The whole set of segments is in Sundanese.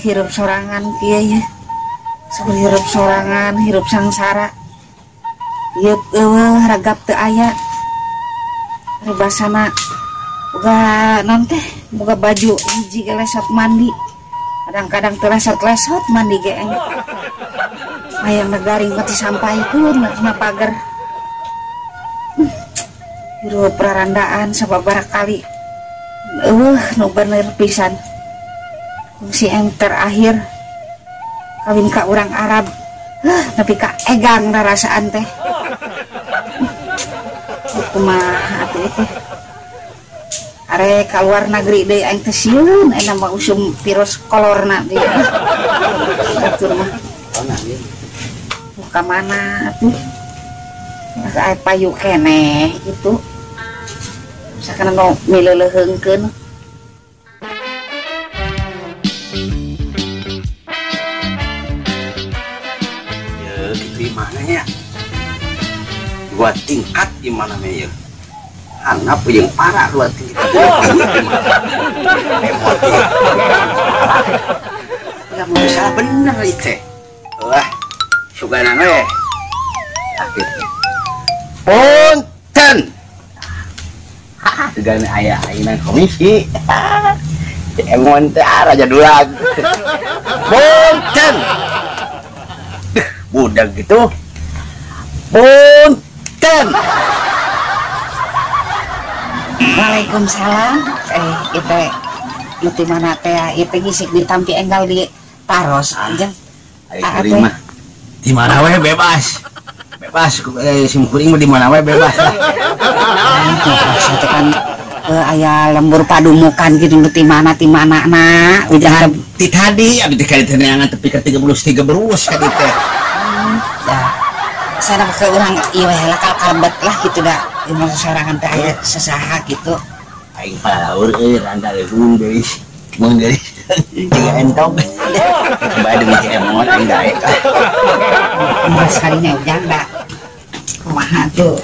Hirup sorangan kieu ya. Sok hirup sorangan, hirup sangsara. Ieu eueuh ragap teu aya. Ribasana boga naon teh, boga baju hiji ge lesot mandi. Kadang-kadang teu lesot-lesot mandi ge. Hayang garing mah disampaikeun na pagar. Hirup rarandaan sababaraha kali. Eueuh nu bener pisan. Kungsi yang terakhir kawin ka urang Arab. Tapi ka egang rarasaan teh. Kumaha atuh teh. Are ka luar negeri deui aing teh sieun eta mah usum virus corona deui. Atur mah. Ka mana atuh? Aya payu keneh gitu. Misalkan nu mileuleheungkeun. Ya, gitu imahna nya. Dua tingkat imahna mah ya. Handap jeung para dua tingkat. Enggak mau salah bener ieu teh. Wah, sugana we. Sakit. Punten. Sugana aya ayeuna komisi. Emon teh raja dulag. Punten. Budak gitu. Punten. Waalaikumsalam. Ieu nu ti mana teh? Ieu teh gisik ditampi enggal di taros anjing. Ari mah di mana we bebas. Bebas sim kuring mah di mana we bebas lah. Maksudnya kan aya lembur padumukan gitu nu ti mana na. Udah ti tadi abdi teh ka dieu neangan tepi ka 33 berus ka dieu teh. Ya. Sana ke urang ieu we lah kalebet lah gitu da. Ieu sorangan teh aya sesaha gitu. Aing palaur euy randa leuweung deui. Mun deui tiga entong. Bae demi si Emon aing daek. Mas kalinya ujang da. Kumaha tuh?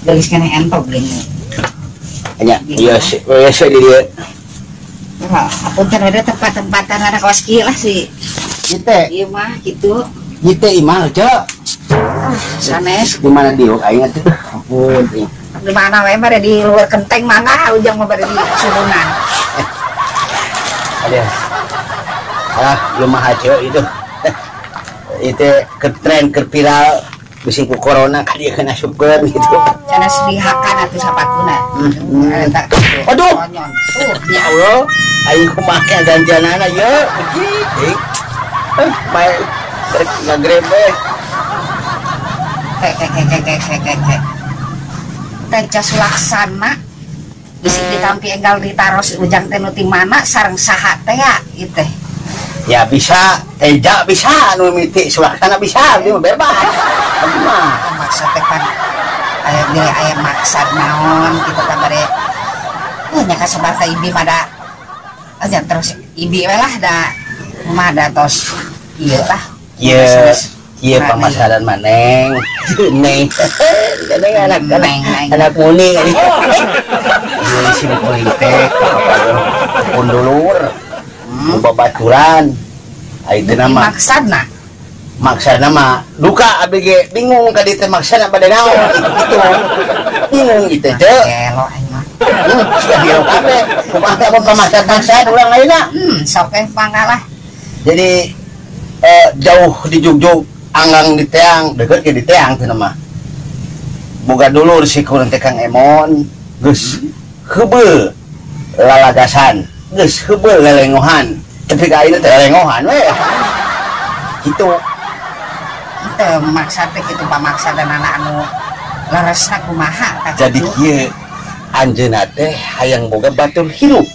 Gelis keneh entog geuning. Nya, ieu sih, ieu sih di dieu. Wah, apunten ada tempat-tempatan ada kawas kieu lah sih. Ieu teh. Ieu mah kitu. Ieu teh imah ceu. Sanes. Di mana diuk aing atuh? Ampun. Di mana we bade di luar kenteng mangga ujang mah bade di surunan. Ada. Ah, lemah aja itu. Itu ke tren ke viral musim ku corona ka dieu kena asupkeun gitu. Sanes dihakan atuh sapatuna. Aduh. Ya Allah, aing kumaha gantianana ye. Begitu. Bae rek ngagrebe. Kek. Teca sulaksana bisi ditampi enggal ditaros ujang teh nu ti mana sareng saha teh ya ieu teh. Ya bisa, teja bisa nu miti sulaksana bisa, ieu mah bebas. Abdi mah maksud teh kan aya nilai aya maksad naon kitu kan bade. Nya kasebar ka ibi mah da aja terus ibi we lah da mah da tos ieu lah. Ieu ieu pamasaran maneng. Neng. Neng anak anak muni. Ieu sim kuring teh pun dulur. Babaturan. Ai teh nama maksadna. Maksadna mah duka abdi ge bingung ka dieu teh maksadna bade naon gitu. Bingung gitu teh. Gelo aing mah. Sia gelo kabeh. Kumaha mun pamaksad-maksad urang ayeuna? Sok eh mangga lah. Jadi jauh di jugjug anggang di teang deket ke di teang teh mah. Boga dulur si kurang teh Kang Emon geus heubeul lalagasan, geus heubeul lelengohan. Tapi ka ayeuna teh lelengohan we. Kitu. Teu maksa teh kitu pamaksadanana anu leresna kumaha tah. Jadi kieu anjeunna teh hayang boga batur hirup.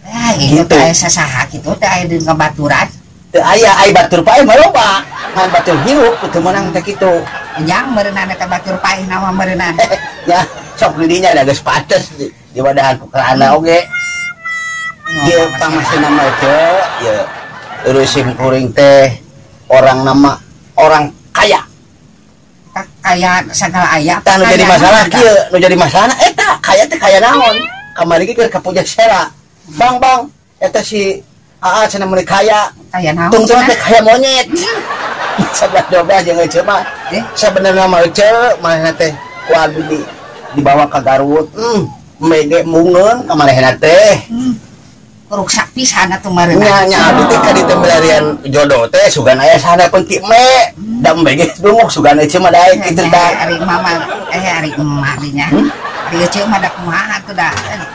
Ah, gitu teh sasaha kitu teh aya di babaturan. Teu aya ai batur paeh mah loba. Ngan batur hirup teu meunang teh kitu. Ujang meureunana teh batur paeh naon meureunana. Ya, sok di dinya da geus pantes di wadahan ku kerana oge. Ieu pamaseuna mah teh ieu eureun kuring teh orang nama orang kaya. Kaya sagala aya. Tah nu jadi masalah kieu, nu jadi masalah eta kaya teh kaya naon? Kamari ge keur ka Pujasera. Bang, bang, eta si Aa cenah meuli kaya. Kaya naon? Tungtung teh kaya monyet. 11 12 jeung ece mah. Sabenerna mah ece manehna teh ku abdi dibawa ka Garut. Mege mungeun ka manehna teh. Ruksak pisan atuh meureun. Nya nya abdi teh ka ditu milarian jodoh teh sugan aya sahana pun ti me. Da mege dumuk sugan ece mah daek kitu tah. Ari mama ari emak dinya. Ari ece mah da kumaha atuh da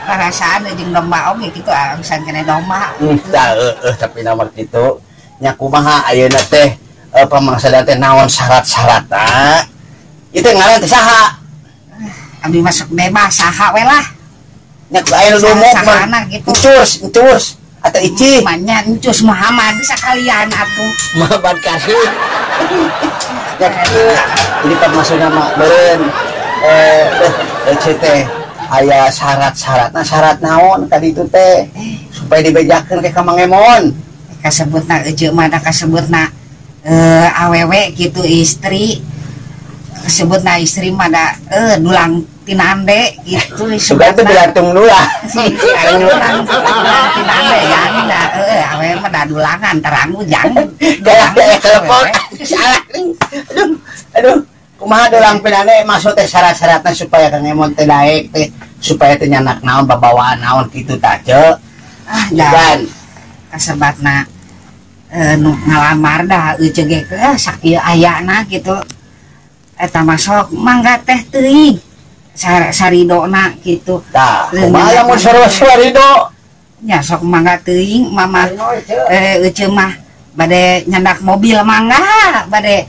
rarasaan jeung domba oge kitu angsan kene domba. Tah heueuh tapi nomor kitu nya kumaha ayeuna teh pamangsadan teh naon syarat-syaratna? Ieu teh ngaran teh saha? Abdi mah sok bebas saha we lah. Nya aya nu dumuk mah gitu. Encus, encus atau Ici. Manya encus Muhammad sakalian atuh. Muhammad kasih. Ya kieu. Jadi pamaksudna mah beureun ece teh aya syarat-syaratna, syarat naon tadi itu teh supaya dibejakeun ke ka Mang Emon. Kasebutna ece mah da kasebutna awewe gitu istri. Kasebutna istri mah da dulang tinande gitu. Sugan teh dilantung dula. Dulang tinande ya da awewe mah da dulangan terang ujang. Dulang telepon. Salah. Aduh, aduh. Kumaha dulang pinande maksud teh syarat-syaratna supaya Kang Emon teh daek teh supaya teh nyanak naon babawaan naon kitu tah ce. Ah, dan kasebatna nu ngalamar dah ece ge sakieu ayana gitu. Eta masuk mangga teh teuing saridona gitu. Tah, kumaha lamun sarua sarido? Nya sok mangga teuing mama ece mah bade nyandak mobil mangga, bade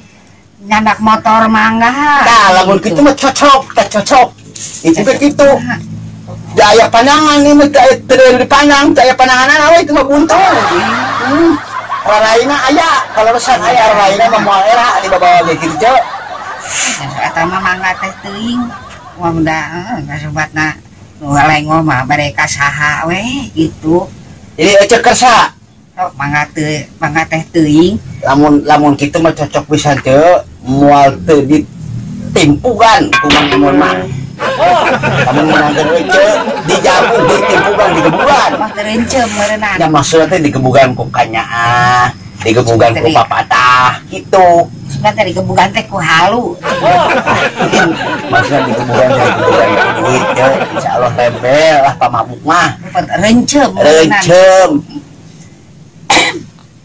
nyandak motor mangga. Tah, lamun kitu mah cocok, tah cocok. Itu ge kitu. Da aya pandangan ieu mah teu dipandang, teu aya pandanganan we itu mah buntung. Raraina aya, kaleresan aya raraina mah moal era dibawa ge kitu ce. Eta mah mangga teh teuing. Wah da kasebatna nu lengo mah bade ka saha we gitu. Jadi ece kersa. Oh, mangga teu, mangga teh teuing. Lamun lamun kitu mah cocok pisan ce, moal teu ditimpugan ku Mang Emon mah. Lamun meunangkeun ece dijamu ditimpugan digebugan. Mah teu rencem meureunana. Ya maksudna teh digebugan ku kanyaah, digebugan ku papatah kitu. Sugan teh digebugan teh ku halu. Maksudna digebugan teh digebugan ku duit ya, insyaallah rebel lah pamabuk mah. Rencem. Rencem.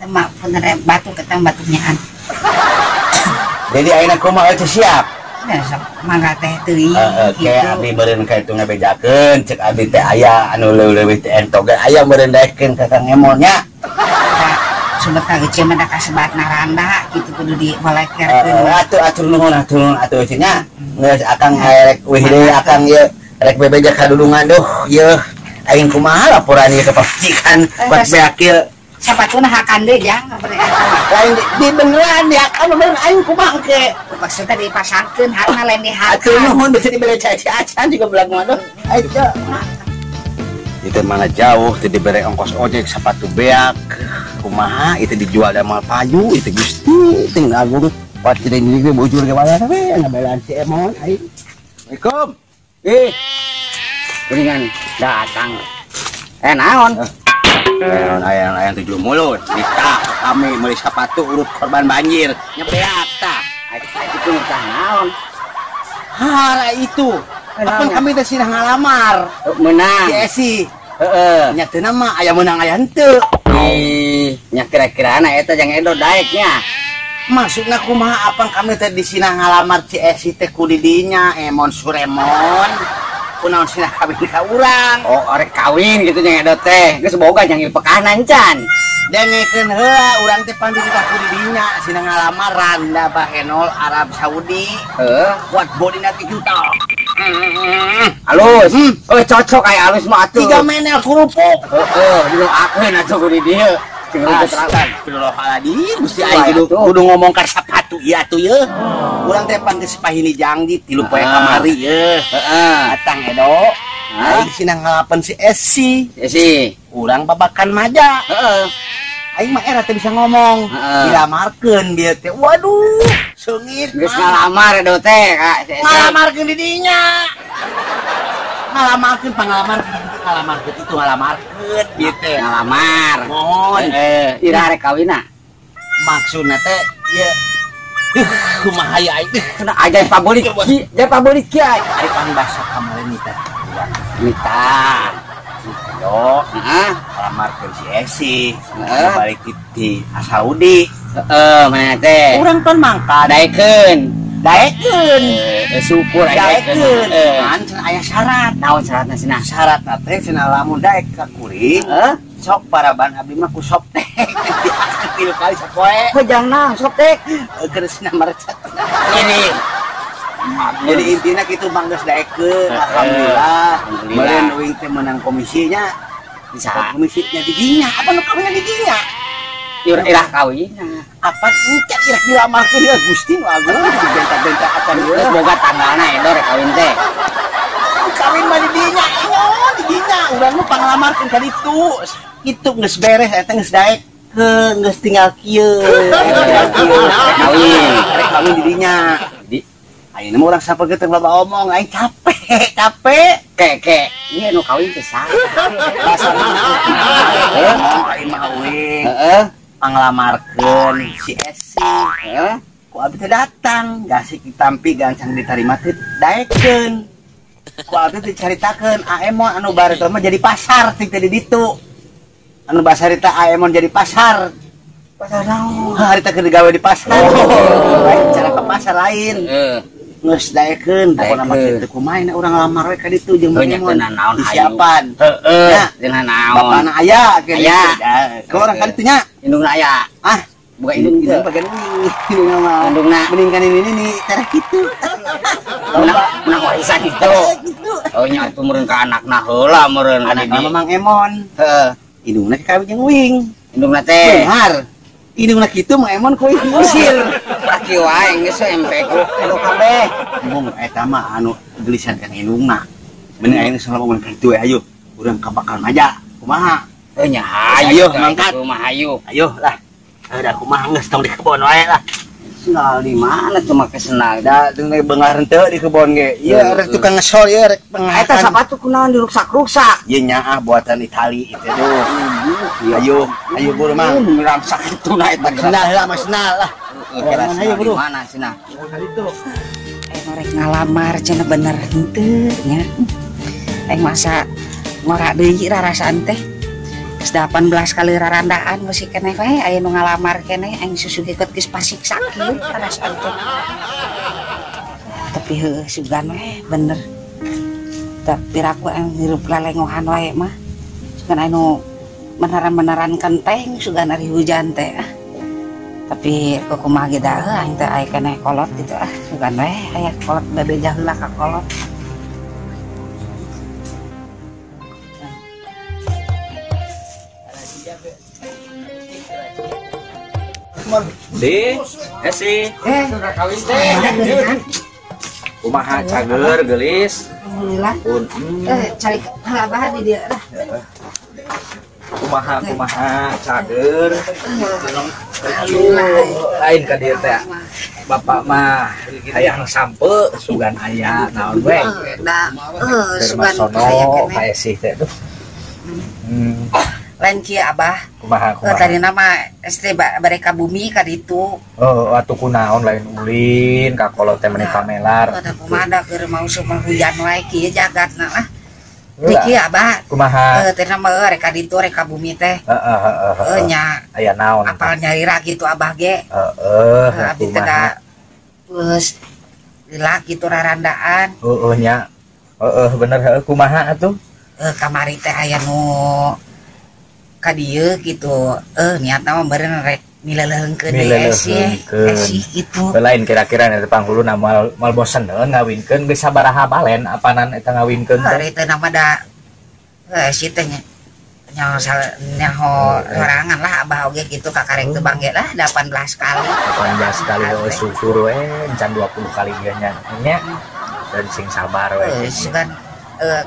Mak bener batu ketang batunyaan. Jadi ayeuna kumaha ece siap? Ya sok mangga teh teuing. Heeh, abdi meureun ka itu ngabejakeun cek abdi teh aya anu leuwih teh entoge aya meureun daekeun ka Kang Emon nya. Sumetna ece mah da kasebatna randa kitu kudu dibolekerkeun. Atuh atur nuhun atuh ece nya. Geus akang rek wih deui akang ieu rek bebeja ka dulungan duh ieu aing kumaha laporan ieu ka pamajikan buat beak ieu. Sapatuna hakan deui jang lain di beneran di hakan beneran aing kumaha ke maksudna dipasangkeun hakna lain di hakan. Atuh nuhun bisa dibere caci acan juga belag mah duh. Ayo itu mana jauh teu dibere ongkos ojek sepatu beak kumaha itu dijual da moal payu itu Gusti teu agung wat teu ini ge bujur ge mana we ngabelaan si Emon aing. Assalamualaikum. Kuningan datang. Naon? Ayang tujuh mulut kita kami meuli sepatu urut korban banjir nyebeak tah. Itu tah naon? Hara itu. Apa kami teh sirah ngalamar. Meunang. Si Esi. Heeh. Nya teu nama aya meunang aya henteu. Ih, nya kira-kirana eta jang Edo daek nya. Maksudna kumaha apang kami teh di sina ngalamar si Esi teh ku di dinya Emon Suremon. Kunaon sina kawin ka urang. Oh, arek kawin gitu jang Edo teh. Geus boga jang pekanan can. Dengekeun heula urang teh pan dititah ku di dinya sina ngalamar randa bahenol Arab Saudi. Heeh, kuat bodina 3 juta. Halus. Oh, cocok aya halus mah atuh. 3 menel kerupuk. Heeh, didoakeun atuh ku di dieu. Sing rumput terakan. Astagfirullahaladzim, Gusti aing kudu ngomong ka sapatu ieu atuh ye. Urang teh pan geus pahini jangdi 3 poe kamari ye. Heeh. Datang Edo. Aing sina ngalapan si Esi. Esi. Urang babakan maja. Heeh. Aing mah era teh bisa ngomong. Dilamarkeun dia teh. Waduh, seungit. Geus ngalamar Edo teh ka si Esi. Ngalamarkeun di dinya. Ngalamarkeun pangalaman Ngalamarkeun itu ngalamarkeun ieu teh. Ngalamar. Mohon. Ira rek kawina. Maksudna teh ieu kumaha ya aing. Cenah aja pabolik. Jaya pabolik kieu. Ari pangbasa kamari nita. Nita. Yo, heeh, ngalamarkeun si Esi. Heeh. Balik di Saudi. Heeh, mana teh? Urang pan mangkat. Daekeun. Daekeun. Syukur aya daekeun. Kan cenah aya syarat. Naon syaratna cenah? Syaratna teh cenah lamun daek ka kuring. Heeh. Sok paraban abdi mah ku soptek. Tilu kali sapoe. Hejang naon soptek? Keur cenah merecet. Ini. Jadi intinya kitu bang geus daekeun. Alhamdulillah. Meureun uing teh menang komisinya. Bisa. Komisinya di dinya. Apa nu kawinna di dinya? Irah kawinna. Apa encat irah dilamarkeun ya Gusti nu agung benta-benta acan ieu. Geus boga tanggalna edo rek kawin teh. Kawin mah di dinya, ingon di dinya. Urang mah panglamarkeun ka ditu. Kitu geus beres eta geus daekeun, geus tinggal kieu. Rek kawin, rek kawin di dinya. Di ayeuna mah urang sapoe teh loba omong, aing capek, capek. Ke, ieu nu kawin teh saha? Bahasa mana? Aing mah euy. Heeh. Panglamarkeun si Esi. Heeh. Ku abdi teh datang, gasik ditampi gancang ditarima teh daekeun. Ku abdi teh dicaritakeun Aemon anu bareto mah jadi pasar teh di ditu. Anu basarita Aemon jadi pasar. Pasar naon? Harita keur digawe di pasar. Lain cara ke pasar lain. Heeh. Geus daekeun pokona mah kitu kumaha urang lamar we ka ditu jeung Aemon. Disiapan. Heeh, cenah naon? Bapana aya kitu. Aya. Ke urang ka ditu nya. Indungna aya. Ah, buka indung teu. Bagian uing indungna mah. Indungna mending kan ini nih tereh kitu. Menang warisan itu. Oh nya atuh meureun ka anakna heula meureun ka anakna Mang Emon. Heeh. Indungna kawin jeung uing. Indungna teh. Beunghar. Indungna kitu Mang Emon ku diusir. Kieu wae geus MP ku anu kabeh. Mung eta mah anu gelisan kan indungna. Mending aing geus ngomong ka ditu we ayo. Urang ka bakal maja. Kumaha? Heuh nya hayu mangkat. Kumaha hayu. Ayo lah. Udah kumaha geus tong di kebon wae lah. Sendal di mana tuh make sendal? Da teu beunghar henteu di kebon ge. Ieu rek tukang ngesol ieu rek pengahan. Eta sapatu kunaon diruksak-ruksak? Ieu nyaah buatan Itali itu tuh. Ayo, ayo buru mang. Ngeramsak itu na eta. Sendal lah, mas sendal lah. Kira di mana cenah? Itu. Aing rek ngalamar cenah bener henteu nya. Aing masa ngora deui rarasaan teh. Geus 18 kali rarandaan masih keneh wae aya nu ngalamar keneh aing susu ikut geus pasiksa kieu rarasaan teh. Tapi heueuh sugan we bener. Tapi aku aing hirup lalengohan wae mah. Sugan anu menaran-menaran kenteng sugan ari hujan teh. Tapi kumaha ge da aing teh aya keneh kolot gitu ah sugan we aya kolot bebeja heula ka kolot. Di, Esi, sudah kawin teh. Kumaha cager gelis. Alhamdulillah. Cari abah di dia lah. Kumaha kumaha cager. Lain ka dieu teh. Bapak mah hayang sampe sugan aya naon we. Da, sugan aya keneh. Ka Esi teh tuh. Lain kieu abah. Kumaha kumaha. Tadi nama SD bare ka bumi ka ditu. Oh, atuh kunaon lain ulin ka kolot teh meuni pamelar. Da kumaha da keur mausum hujan wae kieu jagatna lah. Di kieu abah. Kumaha? Teh nama rek ka ditu rek ka bumi teh. Heeh heeh heeh. Nya. Aya naon? Apal nyarira kitu abah ge. Heeh, abdi teh da geus lila kitu rarandaan. Heeh nya. Heeh bener heuh kumaha atuh? Kamari teh aya nu ka dieu gitu. Niatna mah meureun rek mileleuheungkeun deui Esi gitu. Lain kira-kira eta panghuluna moal moal bosen ngawinkeun geus sabaraha balen apanan eta ngawinkeun teh. Ari teh nama da Esi teh nyaho nyaho sorangan lah abah oge gitu kakarek teu bangge lah 18 kali. 18 kali heuh syukur we encan 20 kali ge nya. Nya dan sing sabar we. Sugan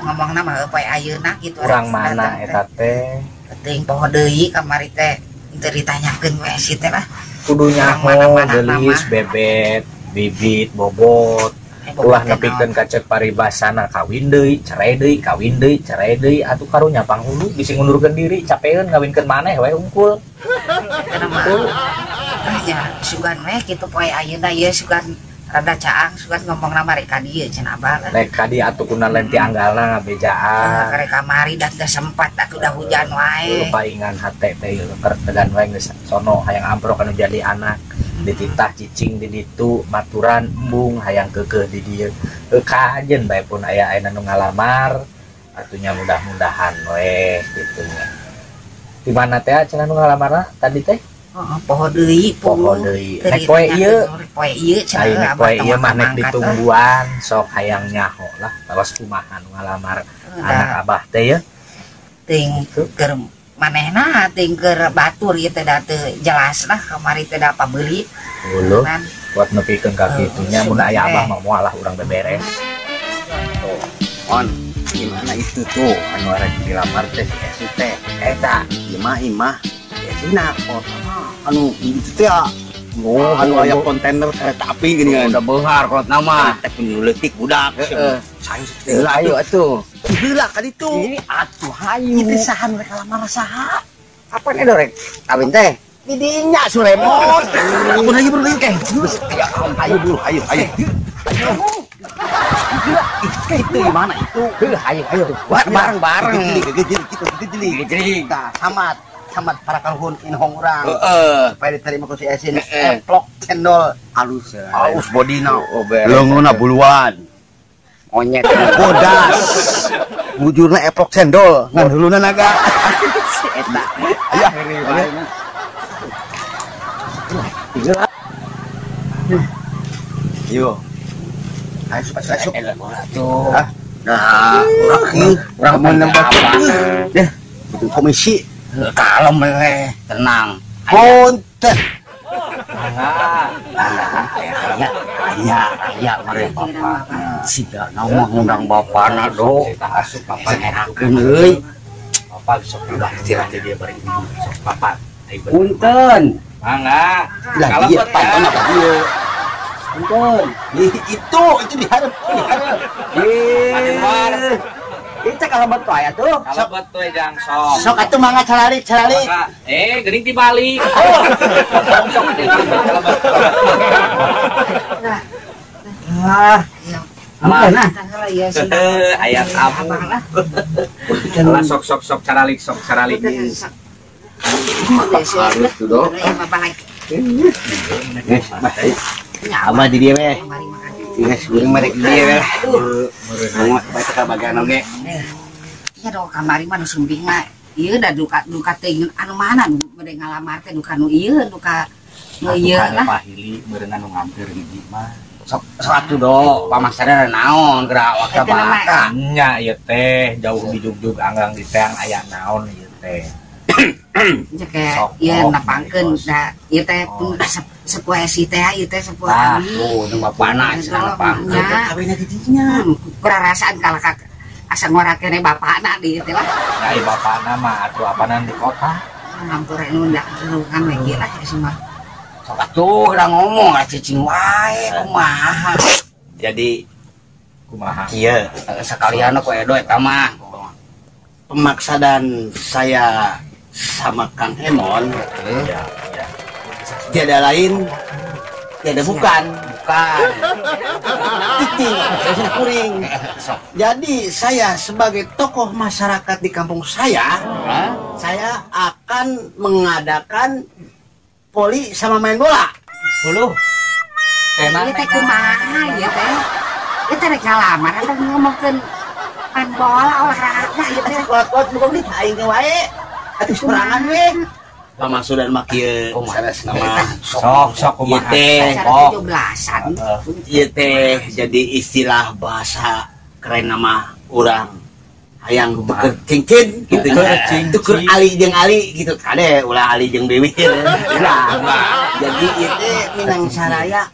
ngomongna mah poe ayeuna gitu. Urang mana eta teh? Teuing poho deui kamari teh teu ditanyakeun we si teh lah. Kudu nyaho gelis bebet, bibit, bobot. Ulah nepikeun ka ceuk paribasana kawin deui, cerai deui, kawin deui, cerai deui atuh karunya panghulu bisi ngundurkeun diri, capeun ngawinkeun maneh we unggul. Kana mah. Ya, sugan we kitu poe ayeuna ieu sugan rada caang, sugan ngomongna mah rek ka dieu cenah abah lah. Rek ka dieu atuh kuna lain ti anggalna ngabejaan. Rek kamari da teu sempat atuh da hujan wae. Paingan hate teh keur tegan wae geus sono hayang amprok anu jadi anak. Dititah cicing di ditu maturan embung hayang keukeuh di dieu. Kajen bae pun aya ayeuna nu ngalamar atunya mudah-mudahan we kitu nya. Di mana teh cenah nu ngalamarna tadi teh? Heeh, poho deui, poho deui. Nek poe ieu, poe ieu cenah. Nek poe ieu mah nek ditungguan sok hayang nyaho lah tawas kumaha nu ngalamar anak abah teh ye. Ting keur manehna ting keur batur ieu teh da teu jelas lah kamari teh da pabeuli. Heuh. Buat nepikeun ka kitu nya mun aya abah mah moal lah urang beberes. Tuh, on gimana itu tuh anu arek dilamar teh si Esi teh eta imah imah Esina anu itu teh oh anu aya kontainer kereta api gini kan udah beunghar kolot nama teh pun leutik budak heeh sayu heula ayo atuh heula ka ditu atuh hayu itu saha nu rek lamar saha apa nih dorek kawin teh di dinya Suremon ampun ayo bro ayo ayo bro ayo ayo itu gimana itu ayo ayo bareng-bareng gejeli nah samat samat para karuhun inhong urang supaya diterima ku si Esin eplok cendol halus halus bodina leungeunna buluan monyet bodas bujurna eplok cendol ngan huluna naga si eta aya yo ayo asup tuh nah urang mau nembak deh komisi kalem we tenang punten aya aya aya mare bapak siga naon ngundang bapana do asup bapak enakeun euy bapak sok udah istirahat dia bari sok bapak punten mangga lah dia pantun apa dia punten itu diharap diharap ih itu kalau betul aya tuh kalau betul jang sok sok atuh mangga calalik calalik geuning dibalik oh sok kalau betul ah mana ya aya tamu lah sok sok sok caralik sok caralik harus tuh dok abah di dia weh geus guring merek di dia weh aduh bae ka bagian oge nya do kamari mah nu sumping mah ieu da duka duka teh anu mana nu bade ngalamar teh duka nu ieu duka nu ieu lah pahili meureunna nu nganteur hiji mah sok sok atuh do pamaksana naon geura waktu baka nya ieu teh jauh di jugjug anggang di teang aya naon ieu teh kayak ieu napangkeun da ieu teh pun sepuh esi teh ieu teh sepuh abi tuh nu bapana cenah napangkeun kawinna di dinya kurarasaan kalah ka asa ngorakene bapana di teh lah ya ieu bapana mah atuh apanan di kota ngampur nu da kan we kieu lah esi mah sok atuh urang ngomong lah cicing wae kumaha jadi kumaha kieu sakalian ku Edo eta mah pemaksadan saya sama Kang Emon ya, ya. Tiada lain tiada bukan bukan titik kuring. Jadi saya sebagai tokoh masyarakat di kampung saya, saya akan mengadakan poli sama main bola. Bulu. Ieu teh kumaha ieu teh? Ieu teh rek ngalamar atau ngomongkeun main bola olahraga ieu teh. Kuat-kuat bukan di aing wae. Atuh sorangan we. Pamasudan mah kieu sanes nama. Sok sok kumaha teh. 17-an. Ieu teh jadi istilah bahasa keren nama urang. Hayang tuker cincin gitu nya. Tuker ali jeung ali gitu kade ulah ali jeung biwir. Ulah. Jadi ieu teh Minang Saraya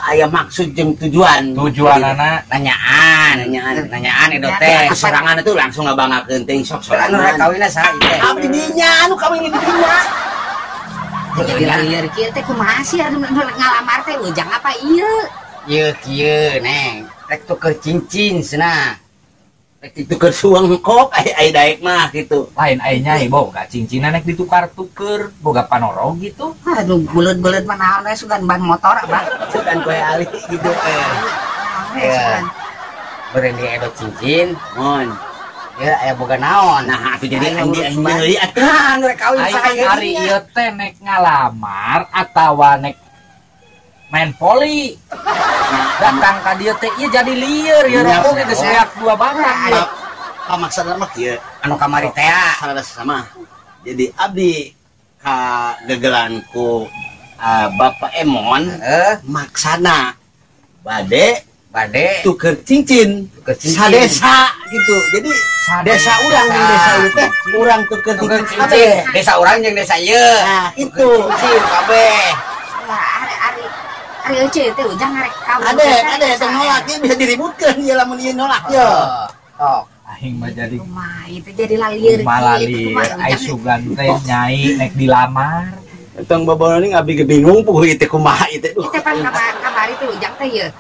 aya maksud jeung tujuan. Tujuanana nanyaan, nanyaan itu teh. Sorangan itu langsung ngabanggakeun teh sok sorangan. Anu rek kawinna saha ieu teh? Abdi dinya anu kawin di dinya. Jadi lieur kieu teh kumaha sih anu ngalamar teh ujang apa ieu? Ieu kieu neng, rek tuker cincin cenah. Rek tuker suwengkok ai daek mah gitu. Lain ai nyai boga cincinan nek ditukar-tuker, boga panorog gitu. Aduh buleut-buleut mah naon we sugan ban motor abah. Sugan koe ali gitu. Ya. Beureun di edo cincin, mun. Ya aya boga naon. Nah, atuh jadi andi deui atuh anu rek kawin saha ari ieu teh nek ngalamar atawa nek main voli. Datang ka dieu teh ieu jadi lieur ieu rokok geus beak dua batang. Pamaksana mah kieu anu kamari teh sanes sama. Jadi abdi ka gegelan ku Bapak Emon maksana bade tuker cincin sadesa gitu. Jadi desa urang jeung desa ieu teh urang tuker cincin kabeh. Desa urang jeung desa ieu. Nah, itu cincin kabeh. Lah ari ari euceu teh ujang arek kawin. Ade teh nolak ieu bisa diributkeun ieu lamun ieu nolak ye. Sok aing mah jadi kumaha itu jadi lalieur kieu. Ai sugan teh nyai nek dilamar. Tong babaroning abdi ge bingung puguh ieu teh kumaha ieu teh. Ieu teh pan kamari teh ujang teh ieu.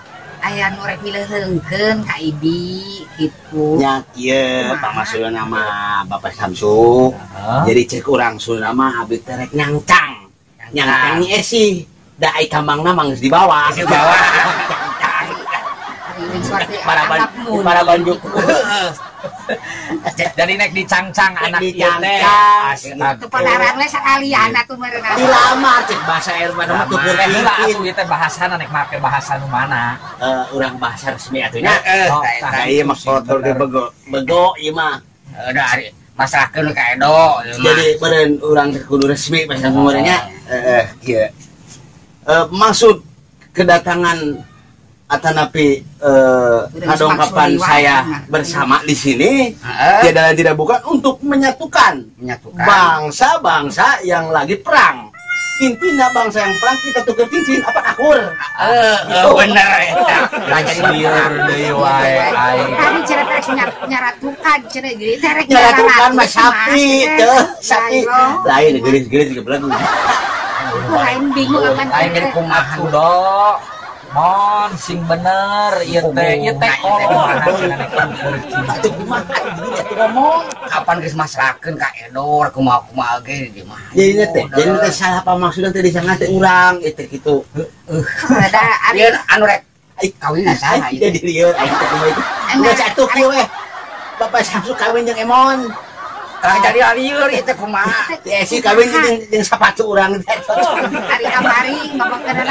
Aya nu rek mileheungkeun ka ibi gitu. Nya kieu pamaksudna mah Bapak Samsu. Jadi cek urang Sunda mah abdi teh rek nyangcang. Nyangcang ni esi. Da ai kambangna mah geus dibawa. Geus dibawa. Para banjuk. Jadi nek dicangcang anak ieu teh. Teu panaran we sakalian atuh meureun. Dilamar cek bahasa Eropa mah tuker heula atuh ieu teh bahasana nek make bahasa nu mana? Urang bahasa resmi atuh nya. Tah ieu mah kotor ge bego. Bego ieu mah. Da ari masrahkeun ka Edo. Jadi meureun urang teh kudu resmi bahasa meureun nya. Heeh kieu. Maksud kedatangan atanapi kadongkapan saya bersama di sini tidak lain tidak bukan untuk menyatukan bangsa-bangsa yang lagi perang. Intinya bangsa yang perang kita tukar cincin apa akur. Bener eta. Lieur deui wae aing. Tadi cenah teh nyaratukan cenah jadi teh rek nyaratukan mah sapi teh sapi. Lain geulis-geulis juga belagu. Lain bingung apan aing kumaha dok. Mon sing bener ieu teh kolor cenah nek atuh kumaha jadi atuh ngomong kapan geus masrahkeun ka Edo kumaha-kumaha ge di mah. Jadi teh salah pamaksudna teh disangka teh urang ieu teh kitu. Heuh. Da ari anu rek kawin saha ieu. Jadi lieur aing teh kumaha itu. Geus atuh kieu we. Bapak Samsu kawin jeung Emon. Tah jadi lieur ieu teh kumaha? Si kawin jeung sapatu urang teh. Ari kamari ngomongkeun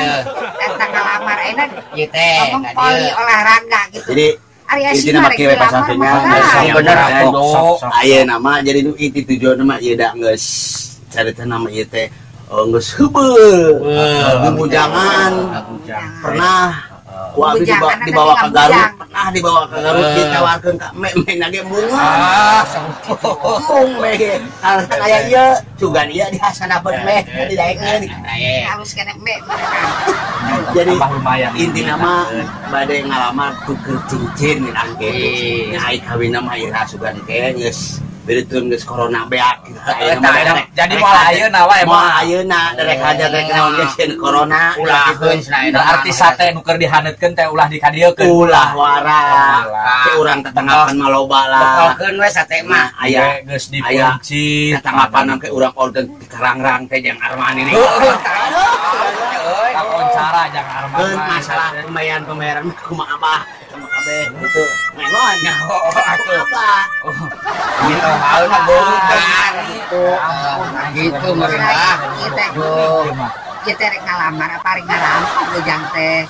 eta ngalamar ayeuna ieu teh ngomong poli olahraga gitu. Jadi ari intina mah kieu we pasangkeunnya bener atuh. Ayeuna mah jadi nu inti tujuanna mah ieu da geus carita mah ieu teh geus heubeul. Bubujangan pernah ku abdi dibawa ke Garut, pernah dibawa ke Garut ditawarkeun ka me nage embungan. Ah, embung me ge. Alasan aya ieu, sugan ieu dihasanapeun me didaekeun. Halus keneh me. Jadi intina mah bade ngalamar tuker cincin angke. Nya ai kawinna mah ira sugan ke geus bereutun geus corona beak gitu. Jadi moal ayeuna wae moal ayeuna rek hajat rek naon geus corona ulahkeun cenah berarti sate nu keur dihaneutkeun teh ulah dikadiekeun. Ulah wara. Teh urang tetanggapan mah loba lah. Bekalkeun we sate mah aya geus dipuncit tetanggapan ke urang organ di Karangrang teh jeung Arman ini. Heeh. Kakoncara jeung Arman. Masalah pembayaran-pembayaran kumaha abah sama kabeh gitu. Memang nyaho atuh. Gitu haeuna beutar gitu. Gitu meureun ah. Ieu teh rek ngalamar apa rek ngarampok ujang teh.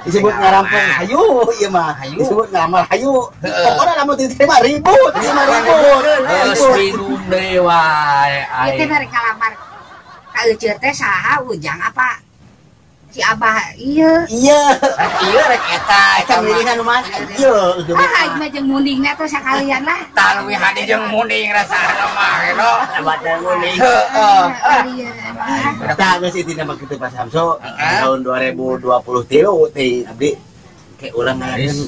Disebut ngarampok hayu ieu mah. Disebut ngalamar hayu. Pokona lamun diterima ribut, ieu mah ribut. Geus bingung deui wae. Ieu teh rek ngalamar ka euceu teh saha ujang apa si abah ieu. Iya. Ieu rek eta eta milihna nu mana? Ieu. Ah, mah jeung mundingna teh sakalian lah. Tah leuwih hade jeung munding rasana mah gitu. Badan munding. Heeh. Tah geus intina mah kitu Pak Samsu tahun 2023 teh abdi ke urang ngayakeun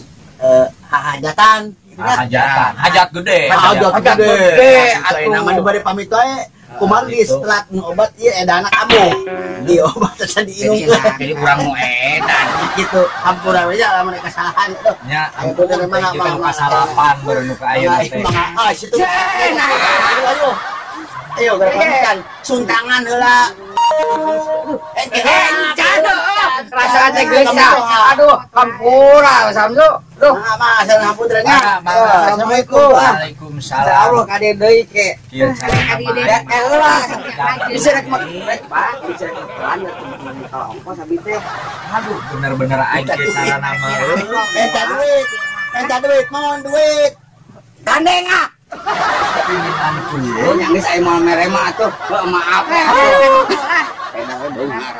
hahajatan. Hajatan, hajat gede. Hajat gede. Atuh nama nu bade pamit wae. Kumaha di setelah obat ieu edana kamu. Di obat teh diinumkeun. Jadi urang nu edan. Gitu. Hampura we nya lamun kesalahan itu. Nya, ampun teh kita nu kasalapan baru nu ka ayeuna teh. Ah, situ. Ayo. Ayo gerak suntangan heula. Rasa teh geus. Aduh, hampura Samsu. Duh, mah asal hampura nya. Assalamualaikum. Waalaikumsalam. Allah kade deui ke. Kieu carana mah. Ya elah. Bisa rek rek Pak, bisa rek pelan kalau ongkos abi teh. Aduh, bener-bener aing kieu carana mah. Eta duit. Eta duit, mohon duit. Gandeng ah. Pingin Oh, yang geus aya moal mere mah atuh. Maaf. Eh, Edan we beunghar.